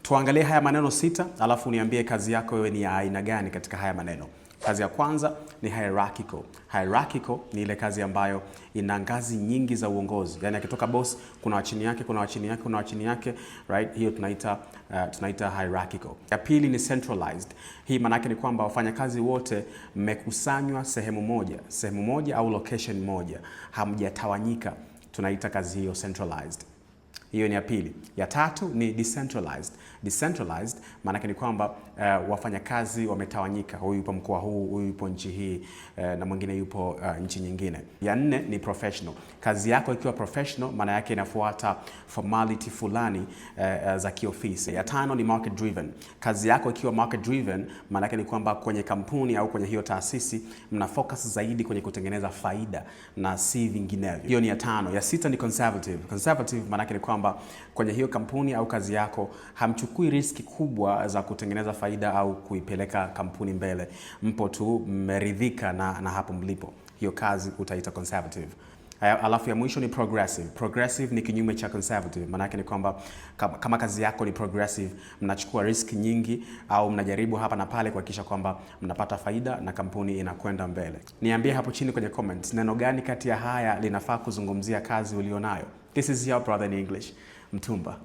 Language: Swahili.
Tuangalie haya maneno 6, alafu niambie kazi yako wewe ni ya aina gani katika haya maneno. Kazi ya kwanza ni hierarchical. Hierarchical ni ile kazi ambayo ina ngazi nyingi za uongozi, yaani akitoka boss kuna wa chini yake, kuna wa chini yake, kuna wa chini yake, right? Hiyo tunaita hierarchical. Ya pili ni centralized. Hii maana yake ni kwamba wafanyakazi wote mmekusanywa sehemu moja au location moja, hamjatawanyika. Tunaita kazi hiyo centralized. Hiyo ni ya pili. Ya tatu ni decentralized. Decentralized maana yake ni kwamba wafanyakazi wametawanyika, huyu yupo mkoa huu, huyu yupo nchi hii na mwingine yupo nchi nyingine. Ya nne ni professional. Kazi yako ikiwa professional, maana yake inafuata formality fulani za kiofisi. Ya tano ni market driven. Kazi yako ikiwa market driven, maana yake ni kwamba kwenye kampuni au kwenye hiyo taasisi mna focus zaidi kwenye kutengeneza faida na si vinginevyo. Hiyo ni ya tano. Ya sita ni conservative. Conservative maana yake ni kwamba kwenye hiyo kampuni au kazi yako hamchukui riski kubwa za kutengeneza faida au kuipeleka kampuni mbele, mpo tu mmeridhika na hapo mlipo. Hiyo kazi utaita conservative. Alafu ya mwisho ni progressive. Progressive ni kinyume cha conservative. Maana yake ni kwamba kama kazi yako ni progressive, mnachukua risk nyingi au mnajaribu hapa na pale kuhakikisha kwamba mnapata faida na kampuni inakwenda mbele. Niambie hapo chini kwenye comments, neno gani kati ya haya linafaa kuzungumzia kazi ulionayo? This is your brother in English, Mtumba.